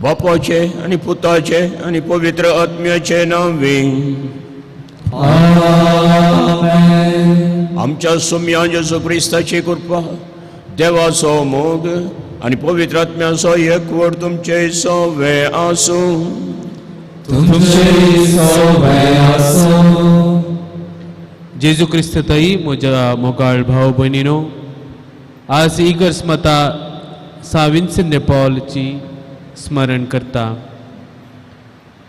बापाचे आनी पुताचे आनी पवित्र आत्म्याचे नांवे आमच्या सुम्या जेजू क्रिस्ताची कृपा, देवाचो मोग आनी पवित्र आत्म्याचो एकवट तुमचे सवे आसूं. जेजू क्रिस्त ताई म्हज्या मोगाळ भाव भयणीनो, आज इगर्ज माता सा विन्सेंत दे पॉलची स्मरण करता.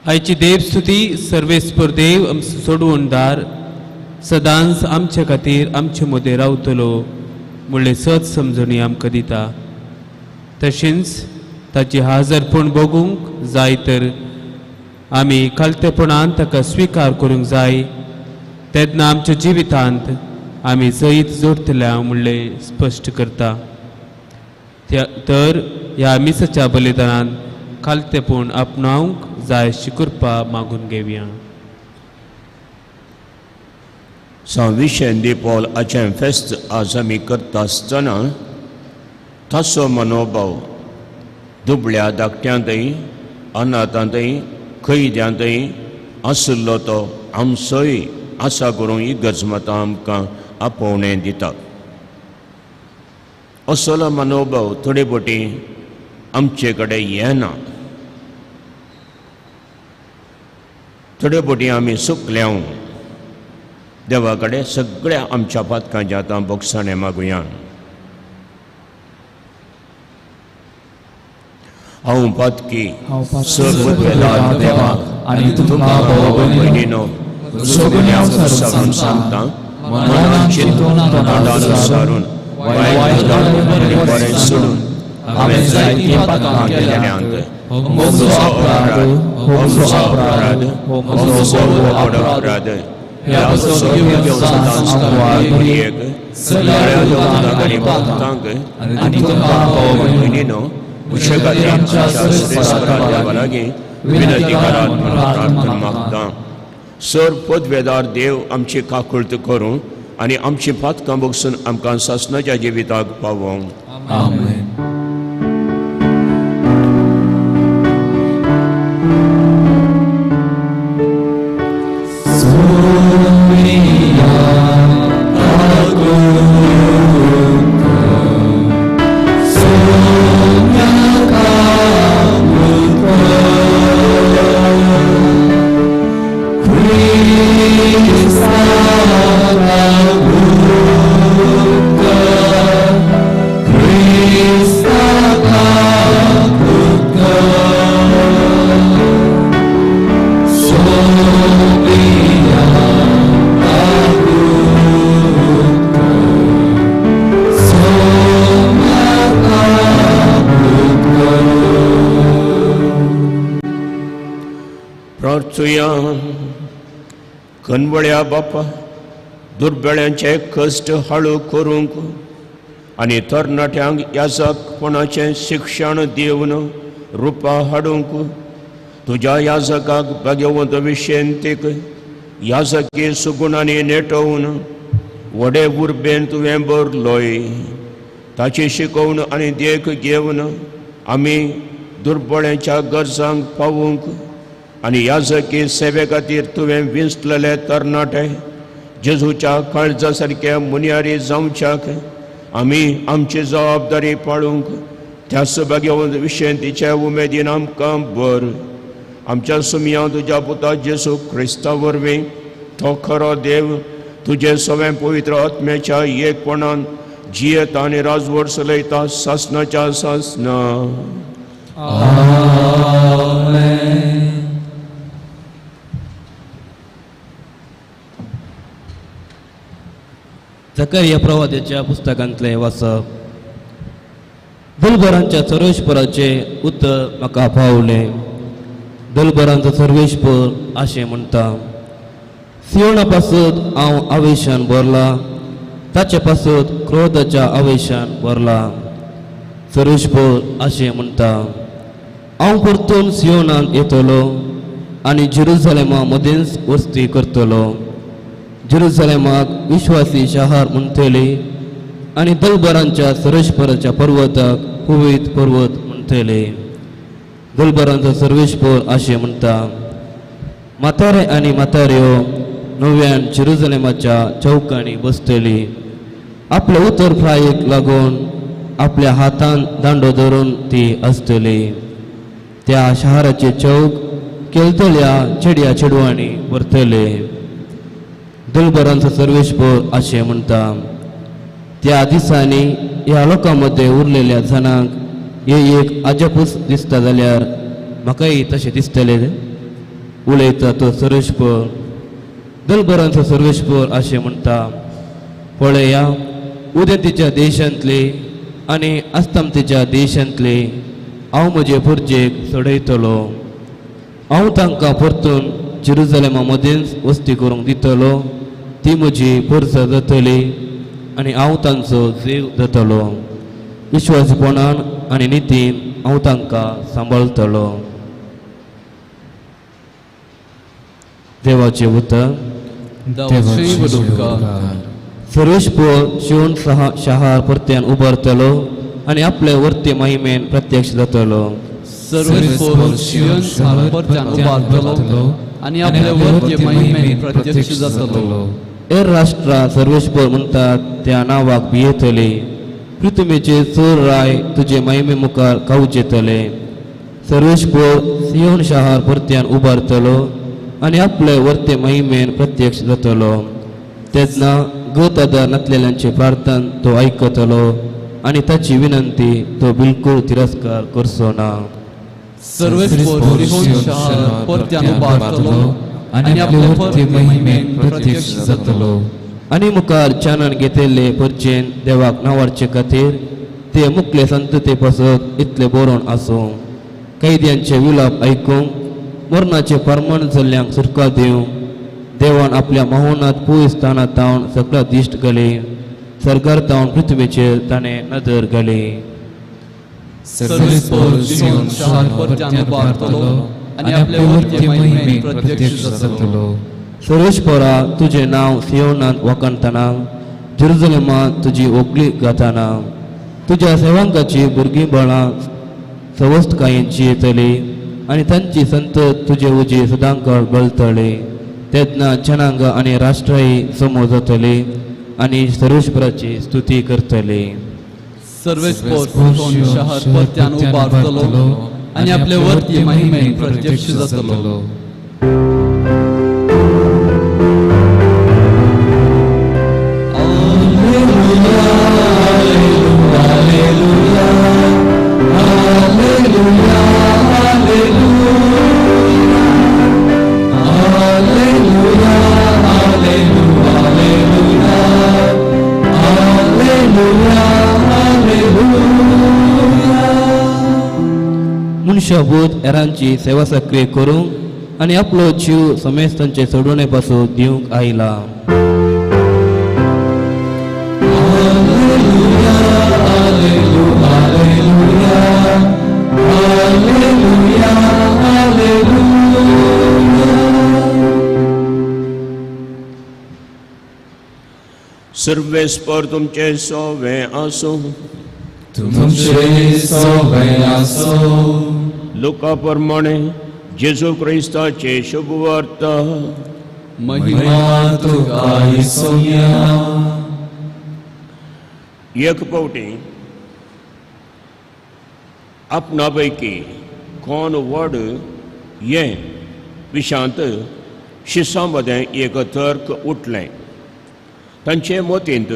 आयची देव स्तुती सर्वेस्पर देव आमचो सोडवणदार सदांच आमचे खातीर आमचे मदें रावतलो म्हणलें सत समजणी आमकां दिता. तशेंच ताची हाजरपण भोगूंक जाय तर आमी खालतेपणान ताका स्विकार करूंक जाय, तेन्ना आमच्या जिवितांत आमी जैत जोडटले म्हणलें स्पश्ट करता. तर ह्या मिसाच्या बलिदानान खालतेपण आपणावंक जाय अशी कृपा मागून घेवया. सांत विन्सेंत दे पॉल हाचें फेस्त आज आमी करता आसतना ताचो मनोभाव दुबळ्या धाकट्यांतय, अनाथांतय, कैद्यांतय आशिल्लो तो आमचोय आसा करूंक इगर्ज माता आमकां आपोवणें दिता. असलो मनोभाव थोडे फावटी आमचे कडेन येना. थोडे फावटी आमी सुकल्या देवा कडेन सगळ्या आमच्या पातकांच्या आतां बोगसाणें मागुया. हांव पातकी सर्व देवाक आनी तुमकां भयणीनो सगळ्या सांगता, मनान चिंतून तोंडान सारून वायट बरें सोडून हांवें जायतीं पातकां केल्यांत. म्हजो अपराध, म्हजो अपराध, म्हजो व्हड अपराध. ह्या सदांच सगळ्या देवतांक आनी भक्तांक आनी तुमकां भयणीनो म्हजे खातीर आमच्या सर्वेस्परा देवा लागीं विनंती करात म्हणून प्रार्थना मागता. सर पदवेदार देव आमची काकुळट करूं आनी आमची पातकां बगसून आमकां सासणाच्या जिविताक पावोवं. आमेन. कनवळ्या बापा, दुर्बळ्यांचे कश्ट हळू करूंक आनी तरणाट्यांक याजकपणाचें शिक्षण दिवन रुपा हाडूंक तुज्या याजकाक भाग्यवंत विशेंतीक याजकी सुगुणांनी नेटोवन व्हडे उर्बेन तुवें बरलोय. ताची शिकोवन आनी देख घेवन आमी दुर्बळ्यांच्या गरजांक पावूंक आनी याजकी सेवे खातीर तुवें विंचलेले तरणाटे जेजूच्या काळजा सारक्या मुनियारी जावच्याक आमी आमची जबाबदारी पाळूंक त्या सभाग्यवंत विशेंतीच्या उमेदीन आमकां बर. आमच्या सुमया तुज्या पुता जेजू क्रिस्ता वरवीं तो खरो देव तुजे सवें पवित्र आत्म्याच्या एकपणान जियेता आनी राजवट चलयता सासणाच्या सासना. आमेन. जकारिया प्रवाद्याच्या पुस्तकांतलें वाचप. दलबरांच्या सर्वेश्वराचें उतर म्हाका पावलें. दलबरांचो सर्वेश्वर अशें म्हणटा, सियोना पासत हांव आवेशान भरला, ताचे पासत क्रोधाच्या आवेशान भरला. सर्वेश्वर अशें म्हणटा, हांव परतून सियोनाक येतलो आनी जेरुजलेमा मदेंच वस्ती करतलो. जेरुजलेमाक विश्वासी शहर म्हणटले आनी दलबरांच्या सर्वेश्वराच्या पर्वताक पवित्र पर्वत म्हणटले. दलबरांचो सर्वेश्वर अशें म्हणटा, म्हातारे आनी म्हाताऱ्यो नव्यान जेरुजलेमाच्या चौकांनी बसतली. आपल्या उतर प्रायेक लागून आपल्या हातान दांडो धरून ती आसतली. त्या शहराचे चौक केलतल्या चेड्या चेडवांनी भरतले. दलबरांचो सर्वेश्वर अशें म्हणटा, त्या दिसांनी ह्या लोकां मदें उरलेल्या जाणांक हे एक अजापूच दिसता जाल्यार म्हाकाय तशें दिसतलें. उलयता तो सर्वेश्वर. दलबरांचो सर्वेश्वर अशें म्हणटा, पळया उदेंतीच्या देशांतले आनी अस्तमतेच्या देशांतले हांव म्हजे पुर्जेक सोडयतलो. हांव तांकां परतून जेरुजलेमा मदेंच वस्ती करूंक दितलो. ती म्हजी पुर्जा जातली आनी हांव तांचो जीव जातलो. विश्वासपणान आनी नितीन हांव तांकां सांबाळटलो. देवाचें उतर. सर्वेश्वर शिवन शहार परत्यान उबारतलो आनी आपले वर्ते महिमेन प्रत्यक्ष जातलो. सर्वेश्वर शिवन शहार परत्यान उबारतलो आनी आपले वर्ते महिमेन प्रत्यक्ष जातलो. हेर राष्ट्रां सर्वेश्वर म्हणटात त्या नांवाक भियेतले. पृथ्वीचे चोर राय तुजे महिमे मुखार कावचेतले. सर्वेश्वर सियोन शहार परत्यान उबारतलो आनी आपले वर्ते महिमेन प्रत्यक्ष जातलो. तेन्ना गत आदार नातलेल्यांचे प्रार्थन तो आयकतलो आनी ताची विनंती तो बिलकुल तिरस्कार करचो ना. सर्वेश्वर सियोन शहार परत्यान उबारतलो आनी आपले वर्ते महिमेन प्रत्यक्ष जातलो. आनी मुखार चानन घेतिल्ले परचेन देवाक नावारचे खातीर ते मुकले संतते पासत इतले बरोवन आसूं. कैद्यांचे विलाप आयकूंक मरणाचे फर्मान जाल्ल्यांक सुटका दिवंक देवान आपल्या महोनात पयस स्थानात तावन सगळ्या दिश्ट घाली. सरकार तावन पृथ्वीचेर ताणें नदर घाली. सर्वेश्वर सियोन शहार परत्यान उबारतलो आनी आपले वर्ते महिमेन प्रत्यक्ष जातलो. सर्वेश्वरा तुजें नांव सियोनांत वाखाणतना, जेरुजलेमांत तुजी ओगली गाताना, तुज्या सेवकांची भुरगीं बाळां सवस्तकायेन येतली आनी तांची संतत तुजे उजी सदांकाळ बळतली. तेन्ना जनांग आनी राष्ट्रांय जमो जातली आनी सर्वेश्वराची स्तुती करतली. सर्वेश्वर सियोन शहार परत्यान उबारतलो आनी आपले वर्ते महिमेन प्रत्यक्ष जातलो. मनशाभूत हेरांची सेवा सक्रिय करूंक आनी आपलो जीव समेस्तांचे सोडोवणे पासून दिवंक आयला. सर्वेस्पर तुमचे सोवे आसूं. तुमचे सोवे आसूं. लुका प्रमाणे जेजू क्रिस्ताचे शुभवार्ता. महिमा तुका येसुया. एक पावटी आपणा पैकी कोण व्हड हे विशांत शिसां मदें एक तर्क उठलें. तांचे मतींत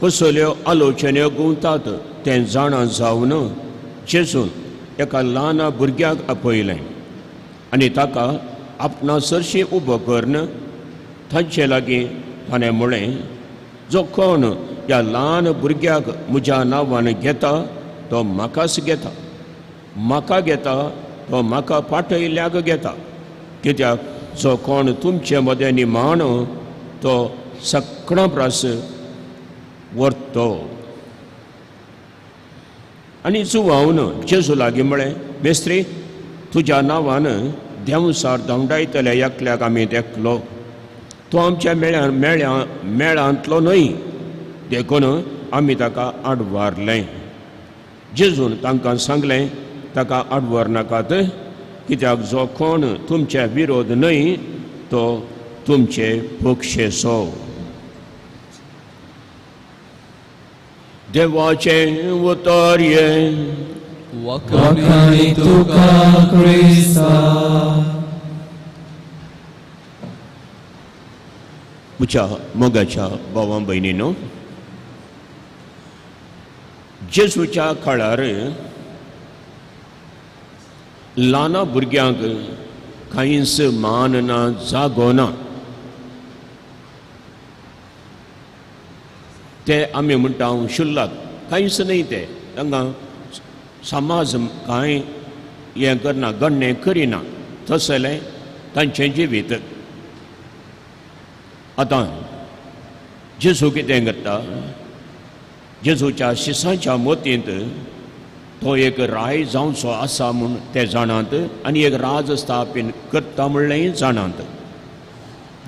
कसल्यो आलोचन्यो गुंवतात तें जाणा जावन जेजून एका ल्हान भुरग्याक आपयलें आनी ताका आपणा सरशी उबो करून तांचे लागीं ताणें म्हळें, जो कोण ह्या ल्हान भुरग्याक म्हज्या नांवान घेता तो म्हाकाच घेता, म्हाका घेता तो म्हाका पाठयल्ल्याक घेता. कित्याक जो कोण तुमचे मदें निमाणो तो सगळ्यां परस व्हरतो. आनी जुवावन जेजू लागीं म्हळें, मेस्त्री, तुज्या नांवान देंवसार धांवडायतल्या एकल्याक आमी देखलो, तो आमच्या मेळ्यांतलो न्हय, देखून आमी ताका आडवारलें. जेजून तांकां सांगलें, ताका आडवार नाकात, कित्याक जो कोण तुमचे विरोध न्हय तो तुमचे पक्षेचो. देवाचें उतर हें. वाखाणी तुका क्रिस्ता. म्हज्या मोगाच्या भावां भयणीनो, जेजूच्या काळार ल्हान भुरग्यांक कांयच मान ना, जागो ना. ते आमी म्हणटा शुल्लक, कांयच न्हय ते, तांकां समाज कांय हें करना, गण्णें करिना, तसलें तांचें जिवीत. आतां जेजू कितें करता, जेजूच्या शिसांच्या मोतींत तो एक राय जावचो आसा म्हूण ते जाणात आनी एक राज स्थापन करता म्हणलेंय जाणात.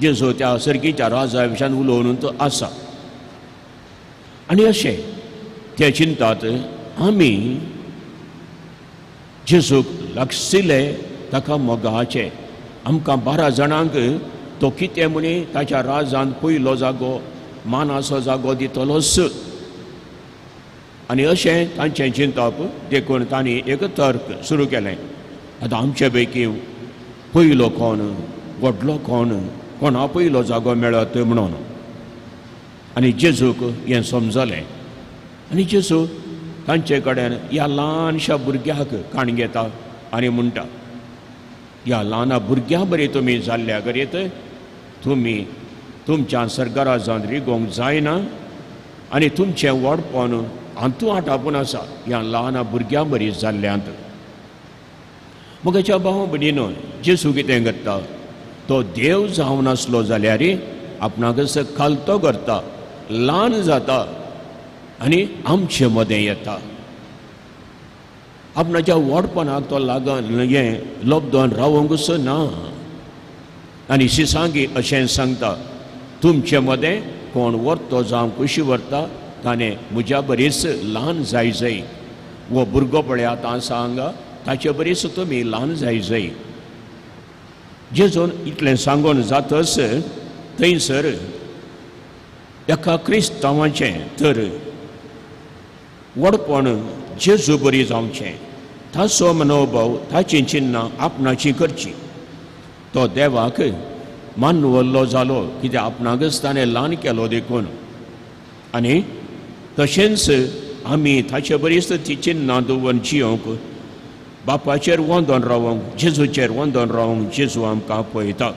जेजू त्या सर्गीच्या राजा विशयान उलोवन तो आसा. आनी अशें ते चिंतात, आमी जेजूक लागशिल्ले ताका मोगाचे, आमकां 12 जाणांक तो कितें म्हणी ताच्या राजान पयलो जागो, मानाचो जागो दितलोच. आनी अशें तांचें चिंतप, देखून तांणी एक तर्क सुरू केलें, आतां आमचे पैकी पयलो कोण, व्हडलो कोण, कोणा पयलो जागो मेळत म्हणून. आनी जेजूक हें समजलें आनी जेजू तांचे कडेन ह्या ल्हानशा भुरग्याक काण घेता आनी म्हणटा, ह्या ल्हान भुरग्यां बरी तुमी जाल्ल्या करीत तुमी तुमच्या सरकाराजान रिगोवंक जायना आनी तुमचें व्हडपण हातूं आटापून आसा ह्या ल्हान भुरग्यां बरी जाल्ल्यांत. म्हज्या भाव भयणीनो, जेजू कितें करता, तो देव जावन आसलो जाल्यार आपणाकच खालतो करता, ल्हान जाता आनी आमचे मदें येता. आपणाच्या व्हडपणाक तो लागन हें लब्दोन रावंकच ना. आनी शिसांगी अशें सांगता, तुमचे मदें कोण व्हरतो जावं कुशी व्हरता ताणें म्हज्या बरीच ल्हान जाय जाय. हो भुरगो पळय आतां आसा हांगा, ताचे बरीच तुमी ल्हान जाय जाय. जेजून इतलें सांगून जातच थंयसर एका क्रिस्तांवाचें तर व्हडपण जेजू बरी जावचें, ताचो मनोभाव, ताचीं चिन्नां आपणाची करची. तो देवाक मानवल्लो जालो, कित्याक आपणाकच ताणें ल्हान केलो देखून. आनी तशेंच आमी ताचे बरीच ती चिन्नां दवरून जियोंक, बापाचेर वंदोन रावंक, जेजूचेर वंदोन रावंक जेजू आमकां पळयता.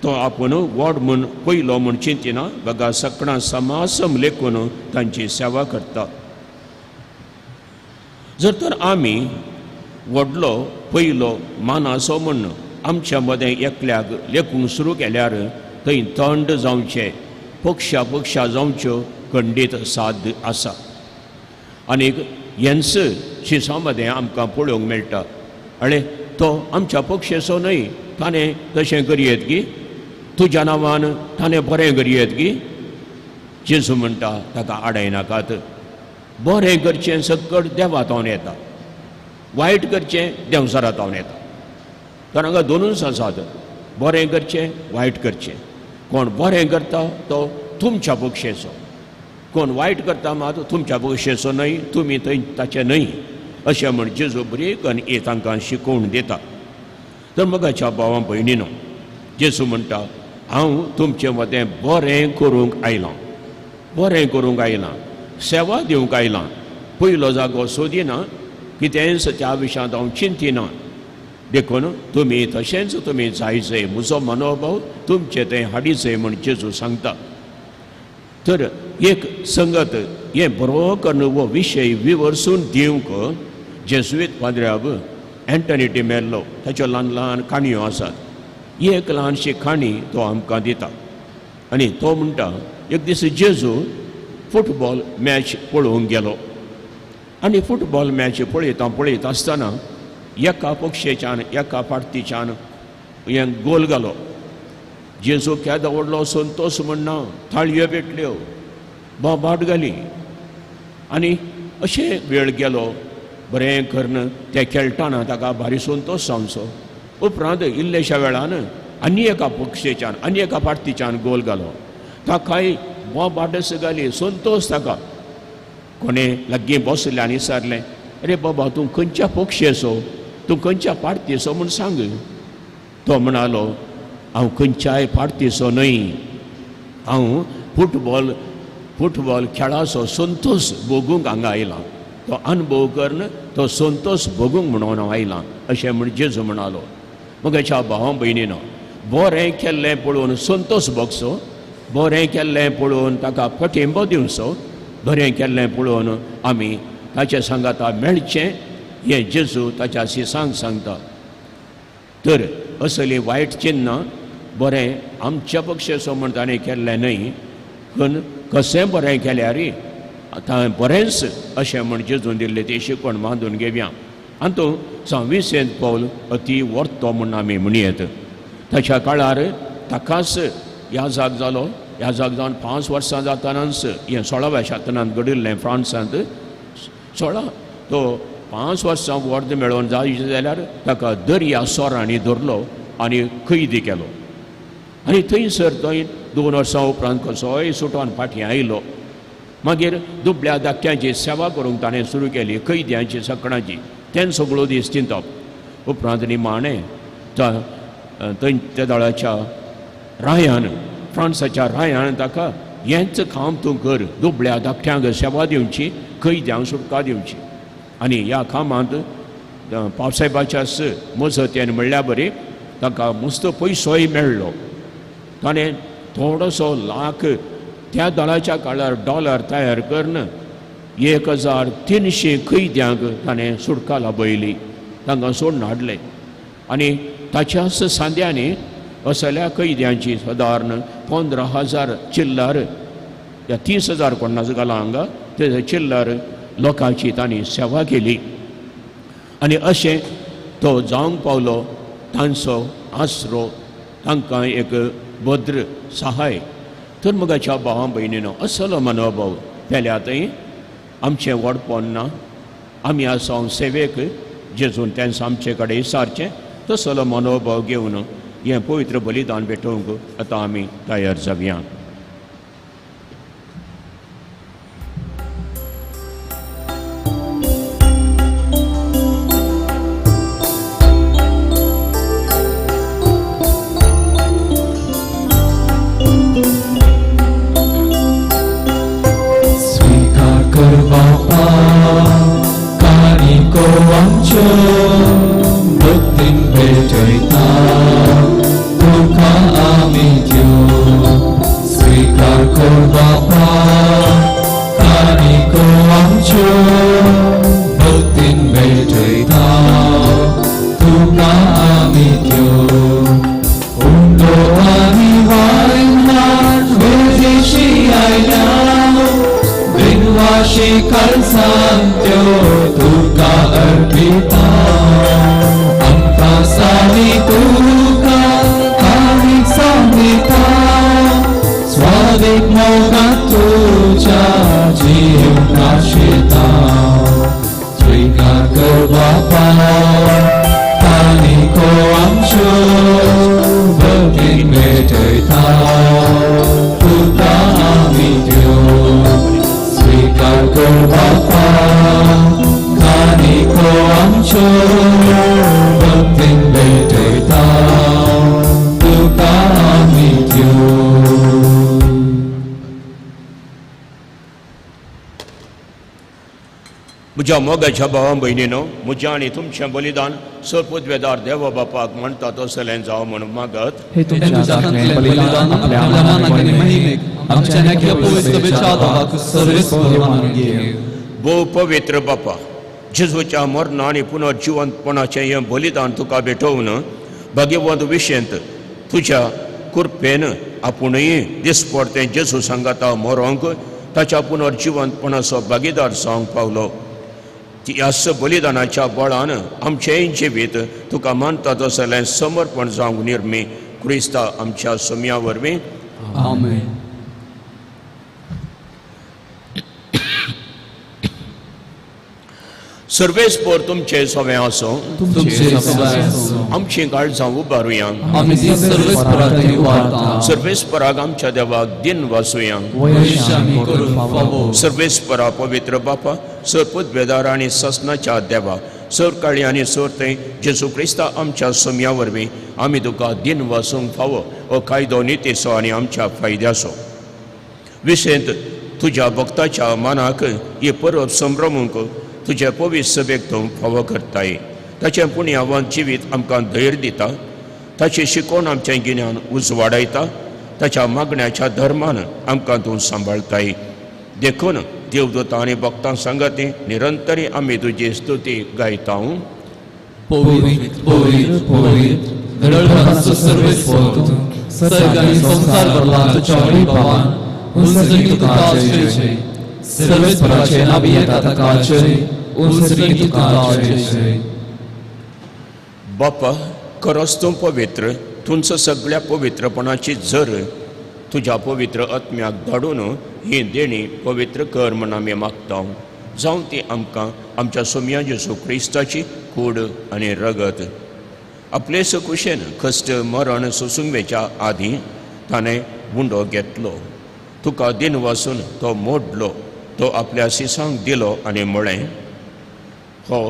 तो आपूण व्हड म्हूण पयलो म्हूण चिंतिना, बगा सगळ्यां समासम लेखून तांची सेवा करता. जर तर आमी व्हडलो पयलो मानाचो म्हूण आमच्या मदें एकल्याक लेखूंक सुरू केल्यार थंय थंड जावचें, पक्षा पक्षा जावच्यो खंडीत साध्य आसा. आनीक हेंच शिसां मदें आमकां पळोवंक मेळटा. आनी तो आमच्या पक्षेचो न्हय, ताणें तशें करयेत की तुज्या नांवान ताणें बरें करयेत की. जेजू म्हणटा ताका आडायनाकात. बरें करचें सकट देवा तावन येता, वायट करचें देंवचारा तावन येता. कारण हांगा दोनूच आसात, बरें करचें वायट करचें. कोण बरें करता तो तुमच्या पक्षेचो, कोण वायट करता मात तुमच्या पक्षेचो न्हय, तुमी थंय ताचें न्हय, अशें म्हण जेजू ब्रेक आनी तांकां शिकोवन दिता. तर मगाच्या भावां भयणीनो, जेजू म्हणटा, हांव तुमचे मदें बरें करूंक आयलां, बरें करूंक आयलां, सेवा दिवंक आयलां. पयलो जागो सोदिना, कितेंच त्या विशयांत हांव चिंतिना, देखून तुमी तशेंच तुमी जाय जाय, म्हजो मनोभाव तुमचे थंय हाडी जाय म्हण जेजू सांगता. तर एक संगत हें बरो करून हो विशय विवर्सून दिवंक जेजुईत पाद्र्याब एंटनी डिमेल्लो ताच्यो ल्हान ल्हान काणयो आसात. एक ल्हानशी काणी तो आमकां दिता आनी तो म्हणटा, एक दीस जेजू फुटबॉल मॅच पळोवंक गेलो आनी फुटबॉल मॅच पळयता पळयता आसतना एका पक्षेच्यान एका पार्टीच्यान हें गोल घालो. जेजू केदो व्हडलो संतोश म्हणना, थाळयो पेटल्यो, बोबाट घाली आनी अशें वेळ गेलो. बरें करून ते खेळटाना ताका भारी संतोश जावचो. उपरांत इल्लेश्या वेळान आनी एका पक्षेच्यान आनी एका पार्टीच्यान गोल घालो, ताकाय बोबाटस घाली, संतोश ताका. कोणें लागीं बसलें आनी विचारलें, अरे बाबा तूं खंयच्या पक्षेचो, तूं खंयच्या पार्टीचो म्हूण सांग. तो म्हणालो, हांव खंयच्याय पार्टीचो न्हय, हांव फुटबॉल खेळाचो संतोश भोगूंक हांगा आयलां, तो अनुभव करून तो संतोश भोगूंक म्हणून हांव आयलां अशें म्हण जेजू म्हणालो. म्हज्या भावा भयणीनो, बरें केल्लें पळोवन संतोश भोगचो, बरें केल्लें पळोवन ताका पाठिंबो दिवचो, बरें केल्लें पळोवन आमी ताचे सांगाता मेळचें हें जेजू ताच्या शिसांक सांगता. तर असली वायट चिन्नां बरें आमच्या पक्षेचो म्हण ताणें केल्लें न्हय, पूण कशें बरें केल्यार आतां बरेंच अशें म्हण जेजून दिल्लें ती शिकवण बांदून घेवया. आनी तो सांत विसेंत पावल अती वर्तो म्हूण आमी म्हणयेत. ताच्या काळार ताकाच याजाक जालो. याजाक जावन 5 वर्सां जातनाच हें 16व्या शतनांत घडिल्लें फ्रांसांत. 16 तो 5 वर्सां वर्द मेळोवन जाय जाल्यार ताका दर्या सोरांनी धरलो आनी कैदी केलो आनी थंयसर थंय 2 वर्सां उपरांत कसोय सुटोन फाटीं आयलो. मागीर दुबळ्या धाकट्यांची सेवा करूंक ताणें सुरू केली, कैद्यांची सकणाची, तें सगळो दीस चिंतप. उपरांत निमाणें थंय त्या दळाच्या रायान, फ्रांसाच्या रायान ताका हेंच काम तूं कर, दुबळ्या धाकट्यांक सेवा दिवची, कैद्यांक सुटका दिवची. आनी ह्या कामांत पावसाहेबाच्या मजतीन म्हणल्या बरी ताका मस्त पयसोय मेळ्ळो. ताणें थोडोसो लाख त्या दळाच्या काळार डॉलर तयार करून 1300 कैद्यांक ताणें सुटका लाबयली, तांकां सोडून हाडले. आनी ताच्याच सांद्यांनी असल्या कैद्यांची सादारण 15,000 चिल्लर या 30,000 कोणाच घाला हांगा ते चिल्लर लोकांची तांणी सेवा केली. आनी अशें तो जावंक पावलो तांचो आसरो, तांकां एक भद्र सहाय. तर म्हज्या भावा भयणीनो, असलो मनोभाव पेल्या थंय आमचें व्हडपण ना, आमी आसा सेवेक जेजून तेंच आमचे कडेन विचारचें तसलो मनोभाव घेवन हें पवित्र बलिदान भेटोवंक आतां आमी तयार जावया. Sweet God, go, Papa, Kaniko, I'm sure. म्हज्या मोगाच्या भावा भयणीनो, म्हज्या आनी तुमचें बलिदान सरपुदवेदार देवा बापाक म्हणटा तसलें जावं म्हूण मागत. हे तुमच्या हातांतलें बलिदान आपल्या मानाक आनी महिमेक आमच्या ह्या पवित्र सभेच्या देवाक सर्वेस्पर मानून घे. भोव पवित्र बापा, जेजूच्या मरणा आनी पुनर्जिवंतपणाचें हें बलिदान तुका भेटोवन भाग्यवंत विशेंत तुज्या कृपेन आपुणूय दिसपडतें जेजू सांगाता मरोंक ताच्या पुनर्जिवंतपणाचो भागीदार जावंक पावलो. ह्याच बलिदानाच्या बळान आमचेंय जिवीत तुका मानता तसलें समर्पण जावंक निर्मी क्रिस्ता आमच्या सोम्या वरवीं. आमेन. सर्वेस्पर तुमचे सवें आसूं. आमची काळजां उबारुया. सर्वेस्पराक आमच्या देवाक दिन वासुया. सर्वेस्परा पवित्र बापा, सरपुदवेदार आनी ससनाच्या देवा, सरकाळी आनी सोरथंय जेजू क्रिस्ता आमच्या सोम्या वरवीं आमी तुका दिन वासूंक फावो हो कायदो नितीचो आनी आमच्या फायद्याचो. विशेंत तुज्या भक्ताच्या मनाक ही परब संभ्रमूंक तुजे पवित्र सभेक तूं फावो करताय. ताचें पुण्यावंत जिवीत आमकां धैर्य दिता, ताची शिकोवण आमचें गिन्यान उजवाडायता, ताच्या मागण्याच्या धर्मान आमकां तूं सांबाळताय. देखून देवदूतां आनी भक्तां सांगाती निरंतरी आमी तुजी स्तुती गायता. पवित्र पवित्र पवित्र दळपाचो सर्वेस्पर तूं, सर्ग आनी संवसार भरला तुज्या वैभवान. उंचगी तुका जय जय. सर्वेस्पराचे नांव येता ताका जय. उंचगी तुका जय जय. बापा, खरोच तूं पवित्र, तुमचो सगळ्या पवित्रपणाची जर तुज्या पवित्र आत्म्याक धाडून ही देणी पवित्र कर म्हूण आमी मागता. जावं ती आमकां आमच्या सोम्या जेजू क्रिस्ताची कूड आनी रगत. आपले सकुशेन कश्ट मरण सोसूंक वेच्या आदीं ताणें उंडो घेतलो, तुका दिन वासून तो मोडलो, तो आपल्या सिसांक दिलो आनी म्हळें, हो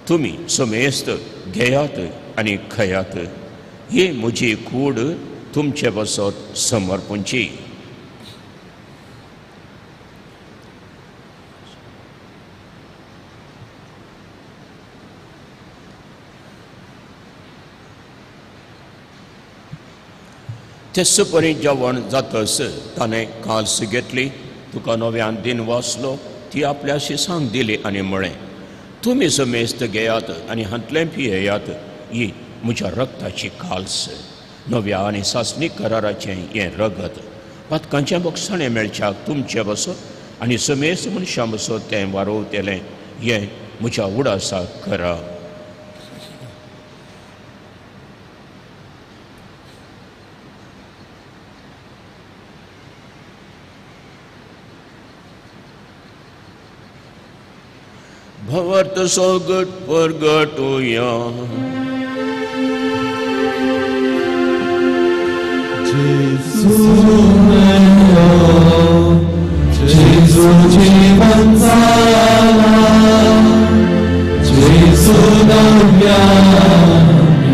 तुमी समेस्त घेयात आनी खयात, ही म्हजी कूड तुमचे पासत समर्पणची. तेच परी जेवण जातस ताणें काल्स घेतली, तुका नव्यान दिन वाचलो, ती आपल्या शिसांक दिली आनी म्हळें, तुमी समेस्त घेयात आनी हांतलें पियेयात, ही म्हज्या रक्ताची काल्स, नव्या आनी सासणीक कराराचें हें रगत, पातकांचें बक्षाणें मेळच्याक तुमचें बसत आनी समेस्त मनशां बसत तें वारोवतलें, हें म्हज्या उडासाक करा. भवर्त सोगट परगटुया. जेजू मेलो, जेजू जीवन जाला, जेजू नव्यान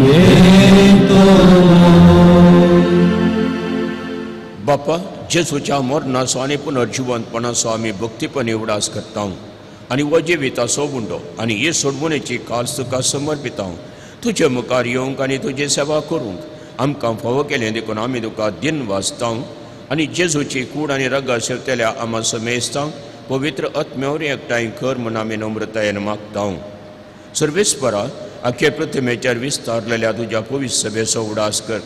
येतलो. बापा, जेजूच्या मरणाचो आनी पुनर्जिवंतपणाचो आमी भक्तीपणी उडास करता आनी हो जिविताचो उंडो आनी ही सोडवणेची काल्स तुका समर्पिता. तुजे मुखार येवंक आनी तुजी सेवा करूंक आमकां फावो केलें देखून आमी तुका दिन वाचता आनी जेजूची कूड आनी रगत सेवतल्या आमा समेस्तांक पवित्र आत्म्यावरी एकठांय कर म्हूण आमी नम्रतायेन मागता. सर्वेस्परा, आख्खे प्रतिमेचेर विस्तारलेल्या तुज्या पवित्र सभेचो उडास कर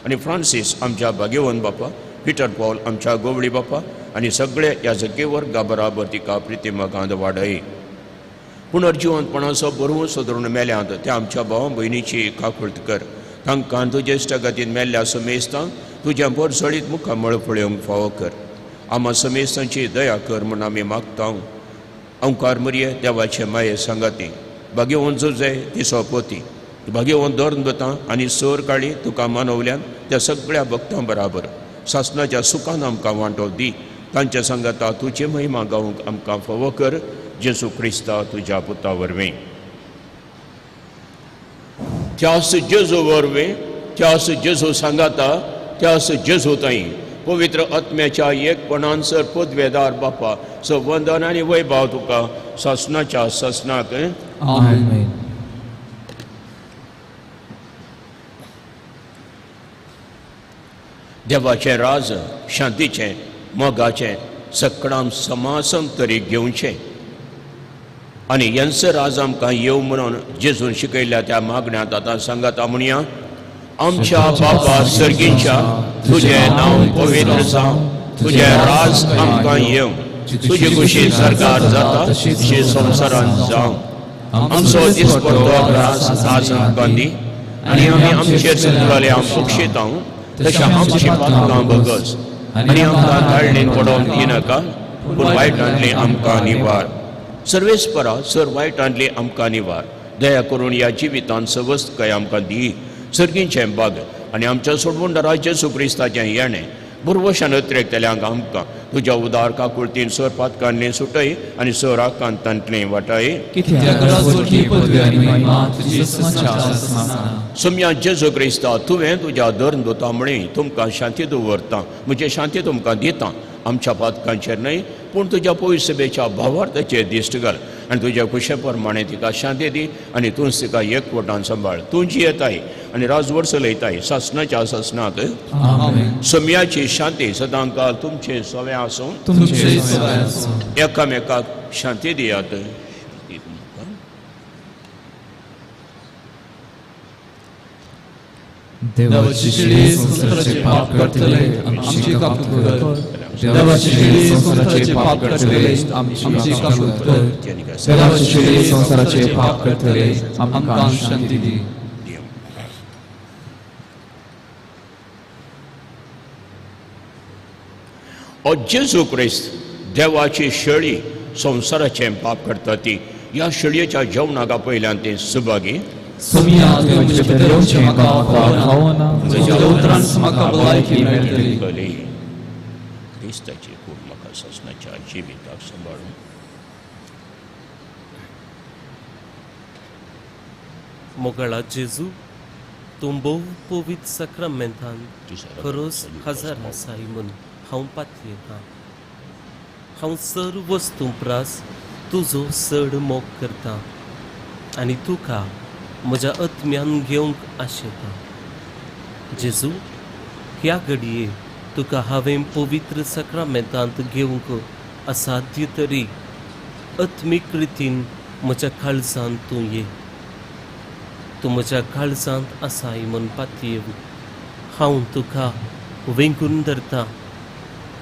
आनी फ्रांसीस आमच्या भाग्यवंत बापा, पिटर पॉल आमच्या गोवळी बापा आनी सगळे ह्या जगे वर्गा बराबर तिका प्रितिमगांत वाडय. पुनर्जिवंतपणाचो बरोवन सोदरून मेल्यांत त्या आमच्या भाव भयणीची काकुळट कर. तांकां तुजे इश्टागतीन मेल्ल्या समेस्तांक तुज्या बोरसळीत मुखामळ पळोवंक फावो कर. आमा समेस्तांची दया कर म्हूण आमी मागता. अंकार मरये देवाचे माये सांगाती भाग्यवंत जुजे तिसो पोती भाग्यवंत धरून वता आनी सोर काळी तुका मानवल्यान त्या सगळ्या भक्तां बराबर सासनाच्या सुखान आमकां वांटो दी. तांच्या सांगाता तुजी महिमा गावंक आमकां फावो कर. जेजू क्रिस्ता तुज्या पुता वरवीं. त्यास जेजू वरवीं, त्यास जेजू सांगाता, त्यास जेजू ताई पवित्र आत्म्याच्या एकपणान सर पदवेदार बापा स वंदन आनी वैभाव तुका सासनाच्या सासनाक. आमेन. देवाचें राज शांतीचें मोगाचें सकडाम समासम तरी घेवचें आनी यांचं राज आमकां येवं म्हणून जेजून शिकयल्या त्या मागण्यांत आतां सांगात म्हणया. आमच्या बापा सर्गींच्या, तुजें नांव पवित्र जावं, तुजें राज आमकां येवं, तुजे कुशी सरकार जाता तशी संवसारांत जावं. आमचो दिसपडतो राज आज आमकां दी आनी आमी आमचेर चुकलेले आम बक्षितां तशें आमची पातकां बगस आनी आमकां धाडणेन पडोवंक दिनाका, पूण वायटांतलें आमकां निवार. सर्वेस्परा सर वायटांतलें आमकां निवार. दया करून ह्या जिवितांत सवस्तकाय आमकां दी. सर्गींचें बाग आनी आमच्या सोडवणदारा जेजू क्रिस्ताचें येणें बुरवशान अत्रेकतल्यांक आमकां तुज्या उदार काकुळतीन सर पातकांतलें सुटय आनी सर आकांतांतलें वाटाय. सोम्या जेजू क्रिस्ता, तुवें तुज्या धर्म दुता म्हळी तुमकां शांती दवरता, म्हजी शांती तुमकां दिता. आमच्या पातकांचेर न्हय पूण तुज्या पयसभेच्या भावार्थाचेर दिश्ट घाल आनी तुज्या खुशे प्रमाणे तिका शांती दी आनी तूंच तिका एकवटान सांबाळ. तूं जियेताय आनी राजवट चलयताय सासनाच्या सासनाक. सोम्याची शांती सदांकाल तुमचे सवे आसूं. एकामेकाक शांती दियात. देवाची शिडी संवसाराचे पाप करतले आमची काकूत कर. देवाची शिडी संवसाराचे पाप करतले आमची काकूत कर. देवाची शिडी संवसाराचे पाप करतले आमकां शांती दी. ओ जेजू क्रिस्त, देवाची शेळी संवसाराचें पाप करता ती ह्या शेळयेच्या जेवणाक पयल्यान ते सुभागी. सोम्या तुवें म्हजे भितर येवचें म्हाका फावना, तुज्या उतरान म्हाका भलायकी मेळटली. क्रिस्ताची कूड म्हाका सासनाच्या जिविताक सांबाळून. मोगाळा जेजू, तूं भोव पवित्र साक्रामेंतान खरोच हजार आसाय म्हूण हांव पातयेतां. हांव सर्व वस्तूं प्रास तुजो चड मोग करता आनी तुका म्हज्या आत्म्यान घेवंक आशेता. जेजू, ह्या घडये तुका हांवें पवित्र साक्रामेंतांत घेवंक असाध्य तरी आत्मीक रितीन म्हज्या काळजांत तूं ये. तूं म्हज्या काळजांत आसाय म्हूण पातयेव हांव तुका वेंगून धरता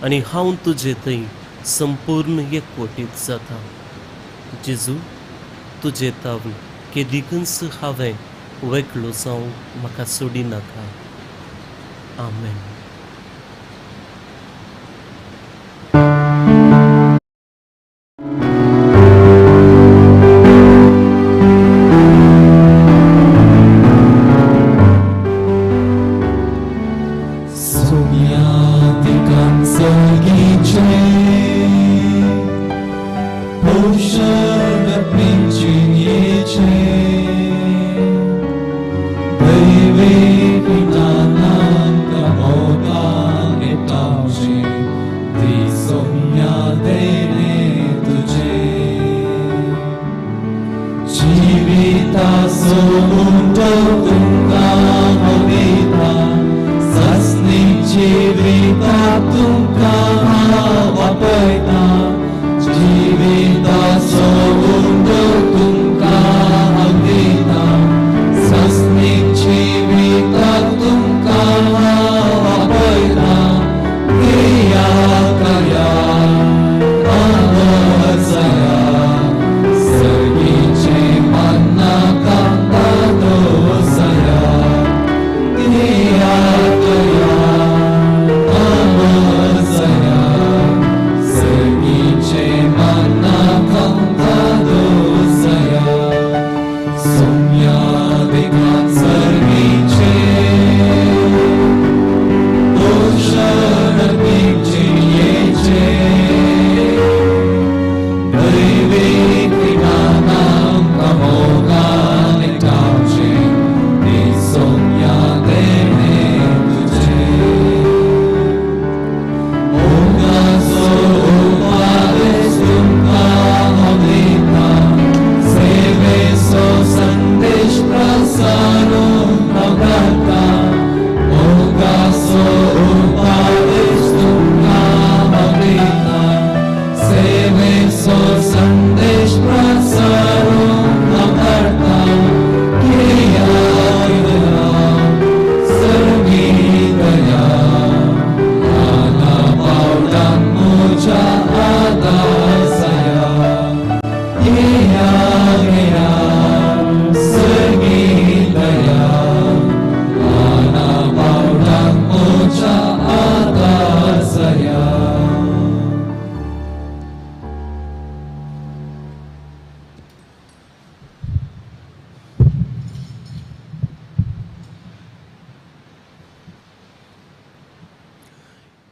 आनी हांव तुजे थंय संपूर्ण एकवटीत जाता. जेजू, तुजे तावन केदिकूच हांवें वेगळो जावं म्हाका सोडिनाका. आमेन.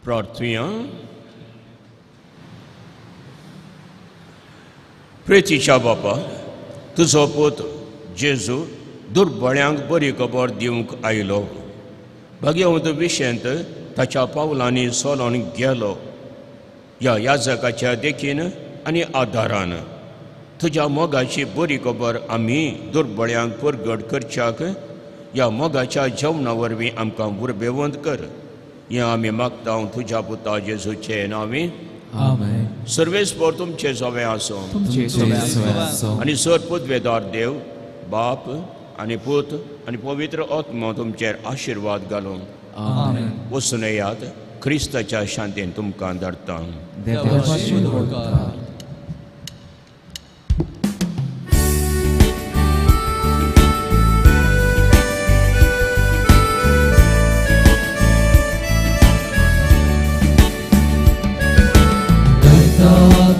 प्रार्थुया. प्रेतीच्या बापा, तुजो पूत जेजू दुर्बळ्यांक बरी खबर दिवंक आयलो. भाग्यवंत विशेंत ताच्या पावलांनी सोलोन गेलो. ह्या याजकाच्या देखीन आनी आदारान तुज्या मोगाची बरी खबर आमी दुर्बळ्यांक परगट करच्याक ह्या मोगाच्या जेवणा वरवीं आमकां उर्बेवंत कर. हें आमी मागता तुज्या पुता जेजूचे नांवी. आमेन. सर्वेस्पर तुमचे सवे आसूं आनी सर पदवेदार देव बाप आनी पूत आनी पवित्र आत्मो तुमचेर आशिर्वाद घालूं. वचून येयात. क्रिस्ताच्या शांतीन तुमकां धाडटा.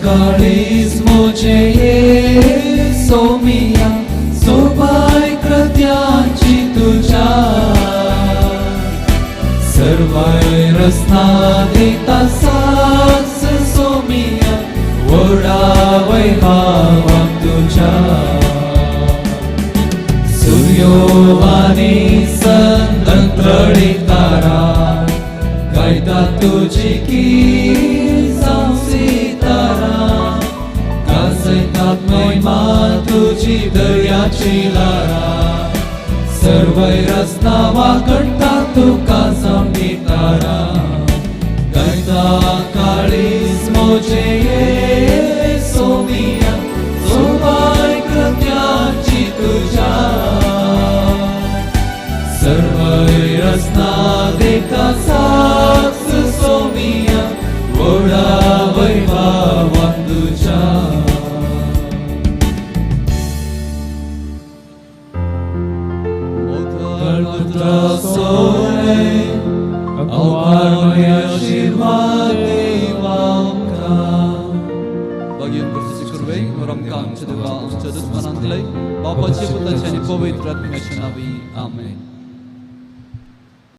काळीज मोजे सोमिया सोबाय कृत्याची तुझ्या सर्वय रसना देता साक्ष सोमिया व्हडा वैभावाक तुझ्या सूर्यो आनी संतळी तारा गायता तुझी की महिमा तुझी दर्याची लारा सर्वय रसना वाकडता तुका जावनी तारा गायता काळीज मोजे सोमिया सोबाय कृत्याची तुझ्या सर्वय रसना देता साक्ष सोमिया व्हडा वैभावान तुझ्या. आमच्या देवा आमच्या दुस्मनांतले बापाचे पुताचे आनी पवित्र आत्म्याच्या नांवी. आमेन.